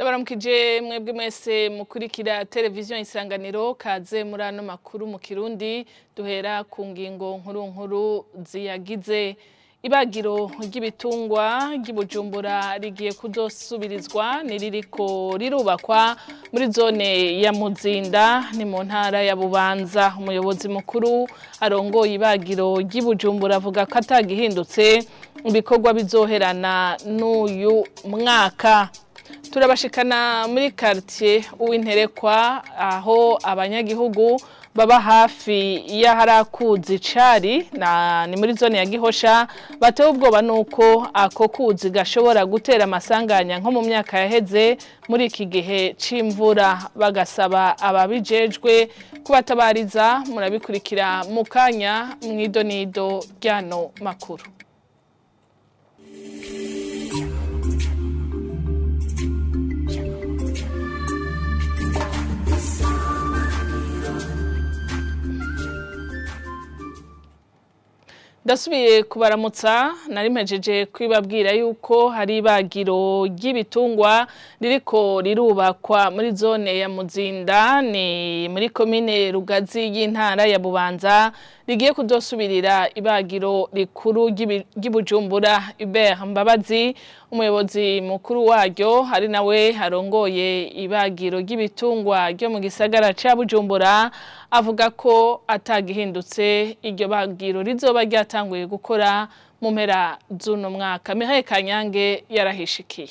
Ndabaramukije mwebwe mwese mukurikira televiziyo Isanganiro, kaze muri ano makuru mu Kirundi. Duhera ku ngingo nkuru nkuru ziyagize. Ibagiro ry'ibitungwa ry'Ibujumbura rigiye kuzosubirizwa niririko rirubakwa muri zone ya Muzinda ni mu ntara ya Bubanza. Umuyobozi mukuru arongoye ibagiro ry'Ibujumbura avuga ko atagihindutse ibikorwa bizoherana n'uyu mwaka. Turabashikana muri quartier Uwinterekwa aho abanyagihugu baba hafi y'aharakuzi cari na ni muri zone ya Gihosha batewe ubwoba nuko ako kuzi gashobora gutera amasanganya nko mu myaka yaheze muri iki gihe c'imvura, bagasaba ababijejwe kubatabariza. Murabikurikira mu kanya mw'idonido ryano makuru. Ndasubiye kubaramutsa, nari mpejeje kwibabwira yuko hari ibagiro ry'ibitungwa ririko rirubakwa muri zone ya Muzinda ni muri komine Rugazi y'intara ya Bubanza, rigiye kuzosubirira ibagiro rikuru ry'Ibujumbura. Hubert Mbabazi, umuyobozi mukuru waryo hari nawe harongoye ibagiro ry'ibitungwa ryo mu gisagara ca Bujumbura, avuga ko atagihindutse iryo bagiro rizoba ryatanguye gukora mu mpera z'uno mwaka. Mihaye Kanyange yarahishikiye.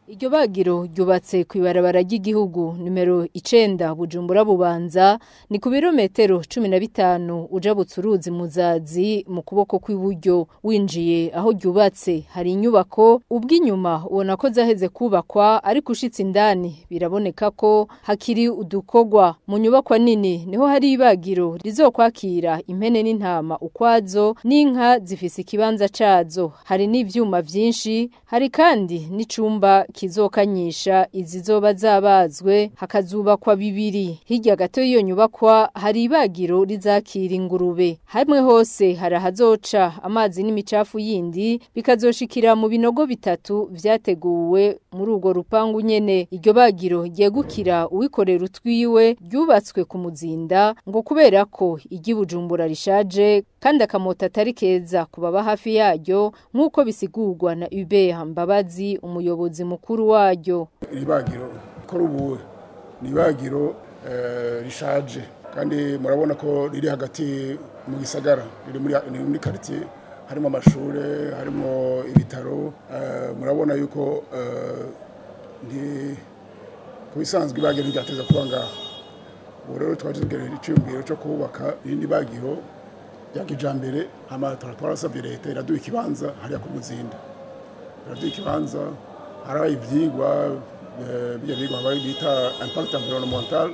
Iryo bagiro ryubatse kw'ibarabara ry'igihugu numero 9 Bujumbura Bubanza, ni ku birometero 15 ujabutse uruzi Muzazi mu kuboko kw'iburyo. Winjiye aho ryubatse hari inyubako ubw'inyuma ubona ko zaheze kubakwa, ariko ushitse indani biraboneka ko hakiri udukogwa. Mu nyubakwa nini niho hari ibagiro rizokwakira impene n'intama ukwazo, n'inka zifise ikibanza cazo. Hari n'ivyuma vyinshi, hari kandi n'icumba kizokanyisha izizoba zabazwe, hakazubakwa bibiri. Hirya gato y'iyo nyubakwa hari ibagiro rizakira ingurube. Hamwe hose hari ahazoca amazi n'imicafu yindi bikazoshikira mu binogo bitatu vyateguwe muri urwo rupangu nyene. Iryo bagiro ryegukira uwikorera utwiwe, ryubatswe ku Muzinda ngo kubera ko iry'Ibujumbura rishaje kandi akamota atari keza kubaba hafi yaryo, nk'uko bisigurwa na Hubert Mbabazi, umuyobozi mukuru waryo. Ibagiro ko rubuwe ni ibagiro rishaje, kandi murabona ko riri hagati mu gisagara, riri muri quartier, harimo amashure, harimo ibitaro. Murabona yuko kubisanzwe ibagiro ryateza kuba ngaho. Ubu rero twaje tugerera iciyumviro cyo kubaka irindi bagiro rya kijambere. Hama twarasabye leta iraduha ikibanza hariya ku Muzinda, iraduha ikibanza. Harabaye ivyigwa, bijya vyigwa bita impact environnemental,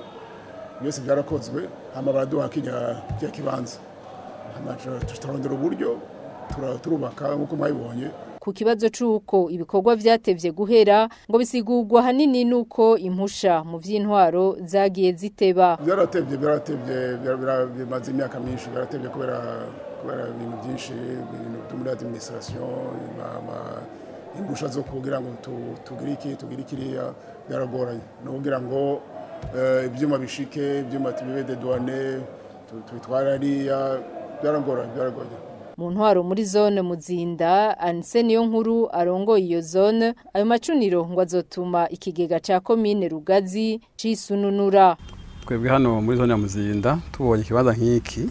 byose byarakozwe. Hama baraduha kirya kibanza, hama turarondera uburyo turubaka nk'uko mwabibonye. Ku kibazo c'uko ibikorwa vyatevye guhera ngo bisigurwa hanini nuko impusha mu vy'intwaro zagiye ziteba. Byaratevye bimaze imyaka myinshi, byaratevye kubera ibintu byinshi, ibintu byo muri administration, impusha zo kugira ngo tugire iki tugire kiriya, byaragoranye. No kugira ngo ibyuma bishike, ibyuma tubibe de douane tubitwara hariya, byaragoranye. Mu ntwaro muri zone Muzinda, Anse niyo nkuru arongoye iyo zone, ayo macuniro ngo azotuma ikigega ca komine Rugazi cisununura. Twebwe hano muri zone ya Muzinda tubonye ikibanza nk'iki,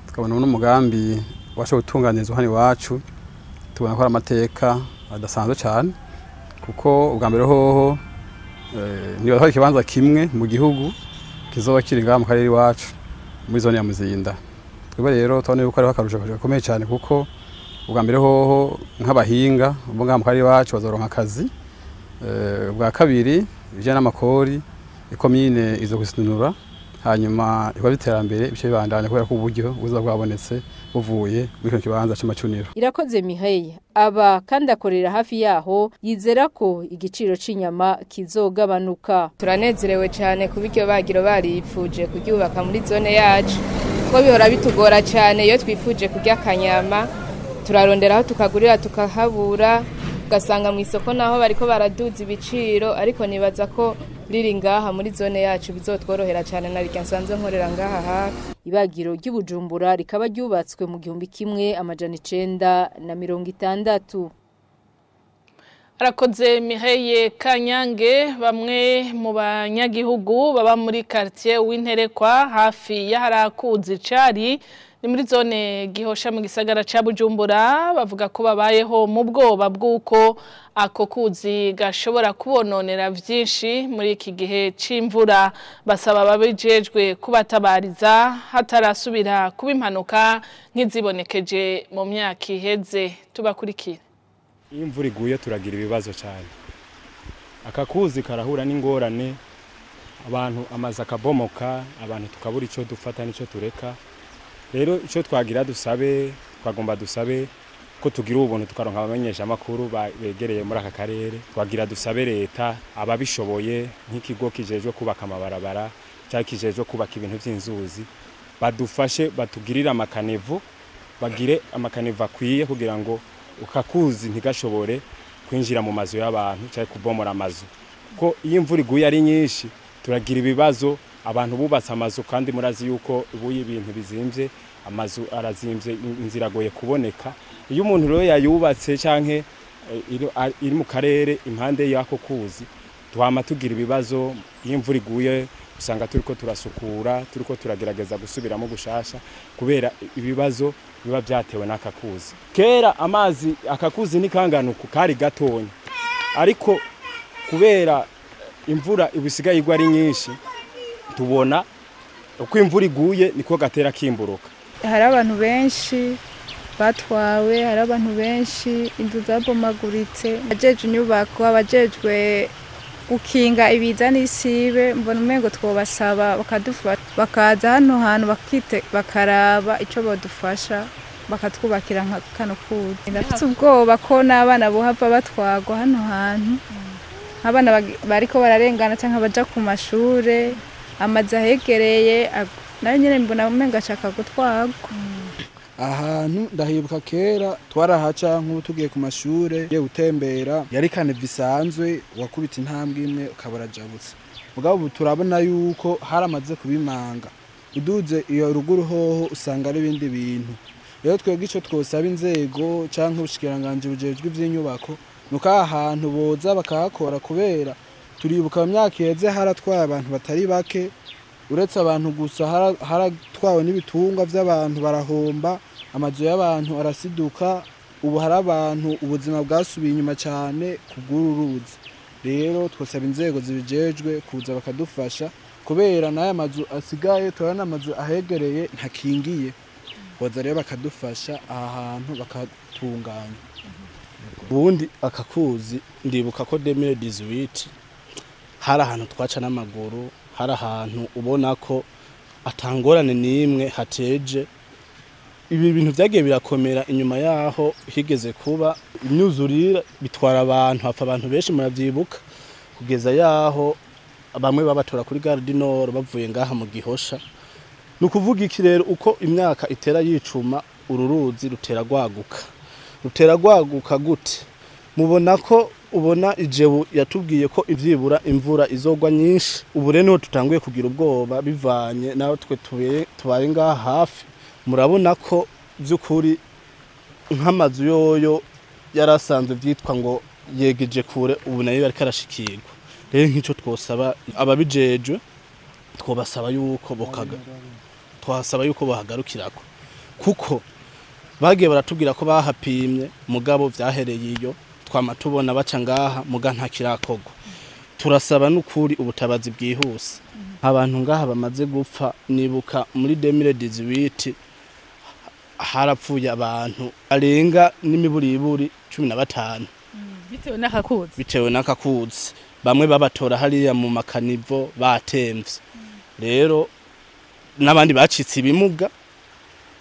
tukabona n'umugambi washo gutunganirizwa hano iwacu, tubona ko ari amateka adasanzwe cyane, kuko ubwa mbere hoho niba hari ikibanza kimwe mu gihugu kizoba kiri ngaha mu karere iwacu muri zone ya Muzinda. Twebwe rero tubona yuko hariho akarusho gakomeye cyane, kuko ubwa mbere hoho nk'abahinga bo ngaha mu karere iwacu bazoronka akazi. Ubwa kabiri ibijyanye n'amakori ikomine izo gusinura, hanyuma ibikorwa by'iterambere bice bibandanya kubera ko uburyo buza bwabonetse buvuye muri kino kibanza c'amacuniro. Irakoze Mihaye aba kandi akorera hafi yaho, yizera ko igiciro c'inyama kizogabanuka. Turanezerewe cyane kuba iryo bagiro baripfuje kuryubaka muri zone yacu, kuko bihora bitugora cyane iyo twifuje kurya akanyama, turarondera aho tukagurira tukahabura. Ugasanga mu isoko naho bariko baraduza ibiciro, ariko nibaza ko riri ngaha muri zone yacu bizotworohera cyane, na rya nsanzwe nkorera ngaha hafi. Ibagiro ry'Ibujumbura rikaba ryubatswe mu 1960. Arakoze Mireye Kanyange. Bamwe mu banyagihugu baba muri quartier w'Interekwa hafi y'aharakuzi cari ni muri zone Gihosha mu gisagara ca Bujumbura bavuga ko babayeho mu bwoba bw'uko ako kuzi gashobora kubononera vyinshi muri iki gihe c'imvura. Basaba babijejwe kubatabariza hatarasubira kuba impanuka nk'izibonekeje mu myaka iheze. Tubakurikira. Iyo imvura iguye turagira ibibazo cyane. Akakuzi karahura n'ingorane, abantu amazu akabomoka, abantu tukabura icyo dufata n'icyo tureka. Rero icyo twagira dusabe, twagomba dusabe ko tugira ubuntu tukaronka abamenyesha amakuru begereye muri aka karere. Twagira dusabe leta, ababishoboye, nk'ikigo kijejwe kubaka amabarabara cyangwa kijejwe kubaka ibintu by'inzuzi, badufashe batugirire amakanevu, bagire amakanevu akwiye kugira ngo ukakuzi ntigashobore kwinjira mu mazu y'abantu cyangwa kubomora amazu. Kuko iyo imvura iguye ari nyinshi turagira ibibazo. Abantu bubatse amazu, kandi murazi yuko ubu ibintu bizimvye, amazu arazimvye, inzira agoye kuboneka. Iyo umuntu rero yayubatse canke iri mu karere impande y'ako kuzi, twama tugira ibibazo. Iyo imvura iguye usanga turiko turasukura, turiko turagerageza gusubiramo gushasha kubera ibibazo biba byatewe n'akakuzi. Kera amazi akakuzi nikanganuko kari gatonya, ariko kubera imvura ibisigaye igwa ari nyinshi, tubona uko imvura iguye niko gatera kimburuka. Hari abantu benshi batwawe, hari abantu benshi inzu zabomaguritse. Abajejwe inyubako, abajejwe gukinga ibiza n'isibe, mbona umengo twobasaba bakadufasha, bakaza hano hantu bakite bakaraba ico bodufasha, bakatwubakira nka kano kuzi. Ndafite ubwoba ko n'abana bohava batwagwa hano hantu, abana bariko bararengana canke baja ku mashure, amazu ahegereye nayo nyene mbona umengo ashaka gutwagwa. Ahantu ndahibuka kera twarahaca nk'ubu tugiye ku mashure, ugiye gutembera, yari kane bisanzwe, wakubita intambwe imwe ukabura jabutse. Mugabo ubu turabona yuko haramaze kubimanga, uduze iyo ruguru hoho usanga ari ibindi bintu. Rero twebwe ico twosaba inzego canke ubushikiranganji bujejwe ivy'inyubako, nuko aha hantu boza bakahakora, kubera turibuka mu myaka iheze haratwaye abantu batari bake. Uretse abantu gusa haratwawe n'ibitungwa vy'abantu barahomba, amazu y'abantu arasiduka. Ubu hari abantu ubuzima bwasubiye inyuma cyane kubw'uru ruzi. Rero twosaba inzego zibijejwe kuza bakadufasha, kubera n'aya mazu asigaye turabona amazu ahegereye ntakingiye. Boza rero bakadufasha aha hantu bakatunganya. Ubundi akakuzi ndibuka ko 2018 hari ahantu twaca n'amaguru, hari ahantu ubona ko atangorane n'imwe hateje. Ibi bintu vyagiye birakomera inyuma yaho higeze kuba imyuzurire bitwara abantu, hapfa abantu benshi muravyibuka, kugeza yaho bamwe babatora kuri Gare du Nord bavuye ngaha mu Gihosha. Ni ukuvuga iki rero, uko imyaka itera yicuma uru ruzi rutera rwaguka. Rutera rwaguka gute? Mubona ko ubona ijebu yatubwiye ko ivyibura imvura izogwa nyinshi. Ubu rero niho tutanguye kugira ubwoba bivanye naho twe tubaye ngaha hafi. Murabona ko vy'ukuri nk'amazu yoyo yarasanzwe vyitwa ngo yegeje kure, ubu nayo yariko arashikirwa. Rero nk'ico twosaba ababijejwe, twobasaba yuko bokaga, twasaba yuko bahagarukirako, kuko bagiye baratubwira ko bahapimye, mugabo vyahereye iyo twama tubona baca ngaha muga nta kirakorwa. Turasaba n'ukuri ubutabazi bwihuse. Abantu ngaha bamaze gupfa, nibuka muri 2018 harapfuye abantu arenga n'imiburiburi 15 bitewe n'akakuzi. Bitewe n'akakuzi, bamwe babatora hariya mu makanivo batemvye. Rero n'abandi bacitse ibimuga,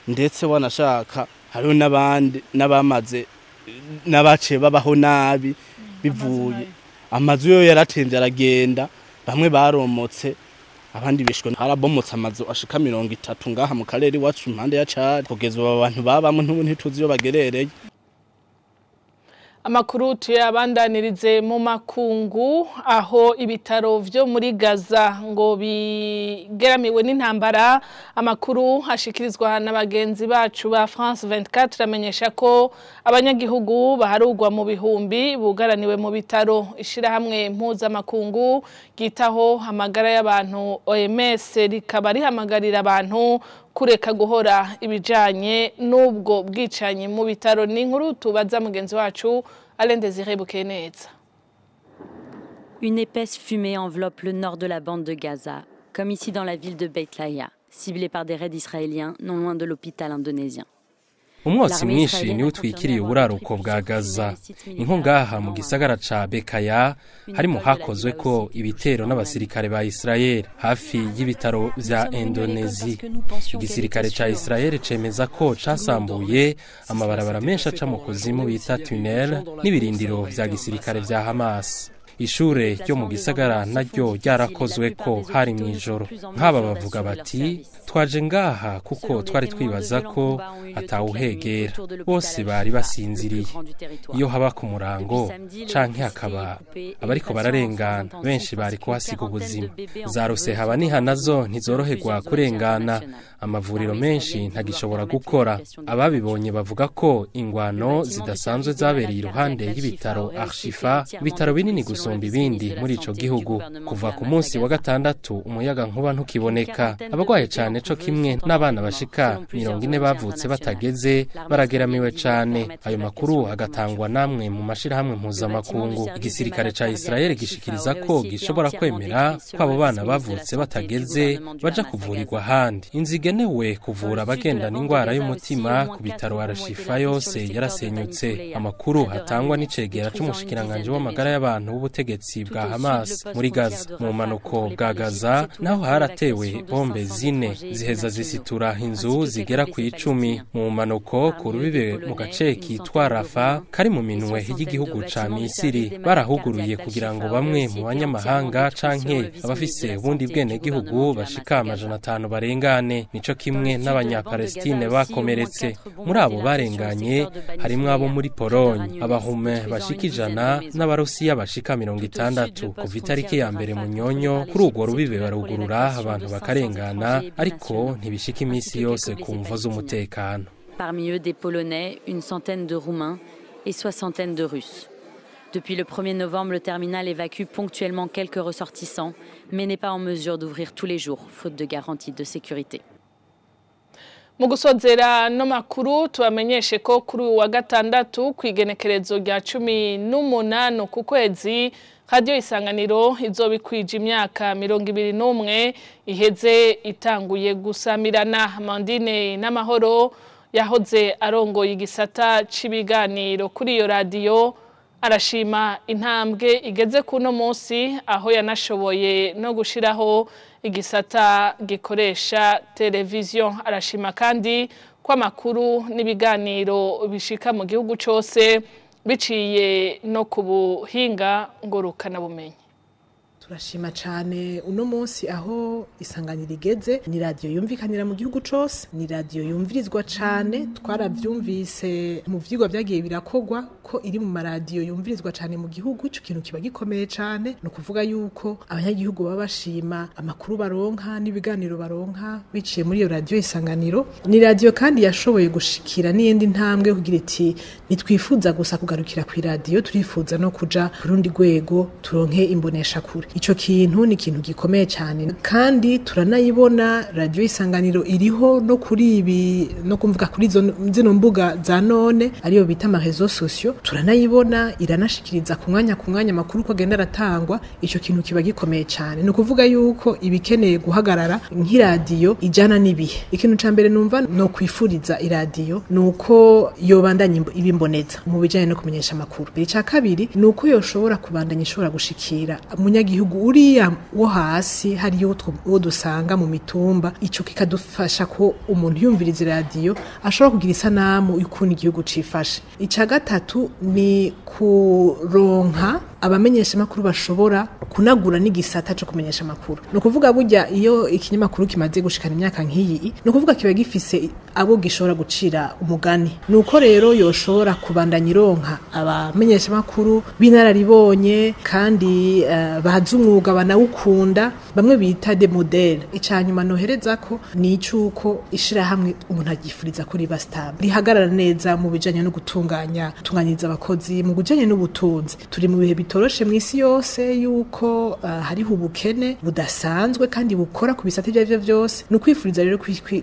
ndetse wanashaka hariho n'abandi n'abamaze n'abaciye babaho nabi bivuye amazu yo yaratemvye aragenda, bamwe baromotse abandi bishwe. Harabomotse amazu ashika 30 ngaha mu karere iwacu impande ya Cari, kugeza ubu abantu babamwe n'ubu ntituzi iyo bagerereye. Amakuru tuyabandanirize mu makungu, aho ibitaro vyo muri Gaza ngo bigeramiwe n'intambara. Amakuru ashikirizwa na bagenzi bacu ba France 24 amenyesha ko abanyagihugu baharugwa mu bihumbi bugaraniwe mu bitaro. Ishirahamwe mpuzamakungu ryitaho amagara y'abantu OMS rikaba rihamagarira abantu kureka guhora ibijanye n'ubwo bwicanyi mu bitaro. Ni inkuru tubaza mugenzi wacu Alain Désiré Bukeneza. Une épaisse fumée enveloppe le nord de la bande de Gaza, comme ici dans la ville de Beit Lahia, ciblée par des raids israéliens non loin de l'hôpital indonésien. Umwotsi mwinshi niwo utwikiriye uburaruko bwa Gaza. Ni nko ngaha mu gisagara ca Bekaya hari mu hakozwe ko ibitero n'abasirikare ba Israel hafi y'ibitaro vya Indonesia. Igisirikare ca Israel cemeza ko casambuye amabarabara menshi aca mu kuzimu bita tunnel n'ibirindiro vya gisirikare vya Hamas. Ishure ryo mu gisagara naryo ryarakozwe ko hari mw'ijoro. Nk'aba bavuga bati: "Twaje ngaha kuko twari twibaza ko atawuhegera, bose bari basinziriye. Iyo haba ku murango canke hakaba abariko bararengana, benshi bari kuhasiga ubuzima." Za Rusehaba niha nazo ntizoroherwa kurengana, amavuriro menshi ntagishobora gukora. Ababibonye bavuga ko ingwano zidasanzwe zabereye iruhande y'ibitaro Arshifa, ibitaro binini gusumba ibindi muri ico gihugu. Kuva ku munsi wa gatandatu umuyaga nkuba ntukiboneka. Abagwaye cane co kimwe n'abana bashika 40 bavutse batageze barageramiwe cane. Ayo makuru agatangwa namwe mu mashirahamwe mpuzamakungu. Igisirikare ca Israel gishikiriza ko gishobora kwemera ko abo bana bavutse batageze baja kuvurirwa ahandi. Inzu igenewe kuvura abagendana ingwara y'umutima ku bitaro Arashifa yose yarasenyutse. Amakuru hatangwa n'icegera c'umushikiranganje w'amagara y'abantu w'ubutegetsi bwa Hamas muri Gaza. Mu manuko bwa Gaza naho haratewe bombe zine ziheza zisitura inzu zigera ku 10 mu manuko ku rubibe mu gace kitwa Rafa kari mu minwe y'igihugu ca Misiri. Barahuguruye kugira ngo bamwe mu banyamahanga canke abafise ubundi bwene gihugu bashika 500 barengane. Nico kimwe n'abanyapalestine bakomeretse. Muri abo barenganye harimwo abo muri Pologne, abahume bashika 100 n'abarusiya bashika 60. Kuva itariki ya 1 Munyonyo kuri urwo rubibe barugurura abantu bakarengana, ariko ntibishika imisi yose ku mvo z'umutekano. Parmi eux des Polonais, une centaine de Roumains et soixantaine de Russes. Depuis le 1er novembre, le terminal évacue ponctuellement quelques ressortissants, mais n'est pas en mesure d'ouvrir tous les jours, faute de garantie de sécurité. Mu gusozera no makuru tubamenyeshe ko kuri wa gatandatu kwigenekerezo rya 18 ku kwezi Radio Isanganiro izobikwije imyaka 21 iheze itanguye gusamirana. Mandine n'amahoro yahoze arongoye igisata c'ibiganiro kuri iyo radio arashima intambwe igeze kuno munsi, aho yanashoboye no gushiraho igisata gikoresha televiziyo. Arashima kandi ko amakuru n'ibiganiro bishika mu gihugu cose biciye no ku buhinga ngurukana bumenyi. Turashima cyane uno munsi aho Isanganiro igeze. Ni radio yumvikanira mu gihugu cose, ni radio yumvirizwa cyane. Twaravyumvise mu vyigwa byagiye birakogwa ko iri mu maradiyo yumvirizwa cyane mu gihugu. Ico kintu kiba gikomeye cyane, no kuvuga yuko abanyagihugu baba bashima amakuru baronka n'ibiganiro baronka biciye muri iyo radio Isanganiro. Ni radio kandi yashoboye gushikira n'iyindi ntambwe kugira iti nitwifuza gusa kugarukira ku radio, turifuza no kuja ku rundi rwego turonke imbonesha kure. Ico kintu ni kintu gikomeye cyane, kandi turanayibona radio Isanganiro iriho no kuri ibi no kumvuga kuri zino mbuga za none ariyo bita ama réseaux sociaux. Turanayibona iranashikiriza ku mwanya amakuru ko agenda aratangwa. Ico kintu kiba gikomeye cyane, ni ukuvuga yuko ibikeneye guhagarara nk'iradiyo ijana n'ibihe. Ikintu ca mbere numva no kwifuriza iradiyo nuko yobandanya ibimboneza mu bijanye no kumenyesha amakuru. Ica kabiri nuko yoshobora kubandanya ishobora gushikira umunyagihugu uriya wo hasi, hariyo uwo dusanga mu mitumba. Ico kikadufasha ko umuntu yumviriza iradiyo ashobora kugira isanamu y'ukuntu igihugu cifashe. Ica gatatu ni kuronka abamenyesha makuru bashobora kunagura n'igisata cyo kumenyesha makuru. No kuvuga burya iyo ikinyamakuru kimaze gushikana imyaka nk'iyi, no kuvuga kiba gifise abo gishobora gucira umugani. Nuko rero yoshobora kubandanya ironka abamenyesha makuru binararibonye kandi bazi umwuga banawukunda, bamwe bita des modèles. Icanyuma nohereza ko ni icuko ishirahamwe umuntu agifuriza ko riba stable, rihagarara neza mu bijanye no gutunganya tunganyiriza abakozi, mu bijanye n'ubutunzi. Turi mu bihe bitoroshe mw'isi yose yuko hariho ubukene budasanzwe kandi bukora ku bisate ibyo arivyo vyose. Ni ukwifuriza rero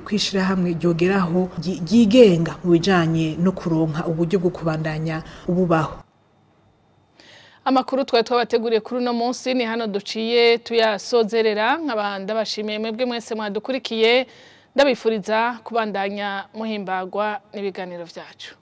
kwishirahamwe ryogeraho ryigenga mu bijanye no kuronka uburyo bwo kubandanya ububaho. Amakuru twari twabateguriye kuri uno munsi ni hano duciye tuyasozerera. Nkaba ndabashimiye mwebwe mwese mwadukurikiye, ndabifuriza kubandanya muhimbagwa n'ibiganiro vyacu.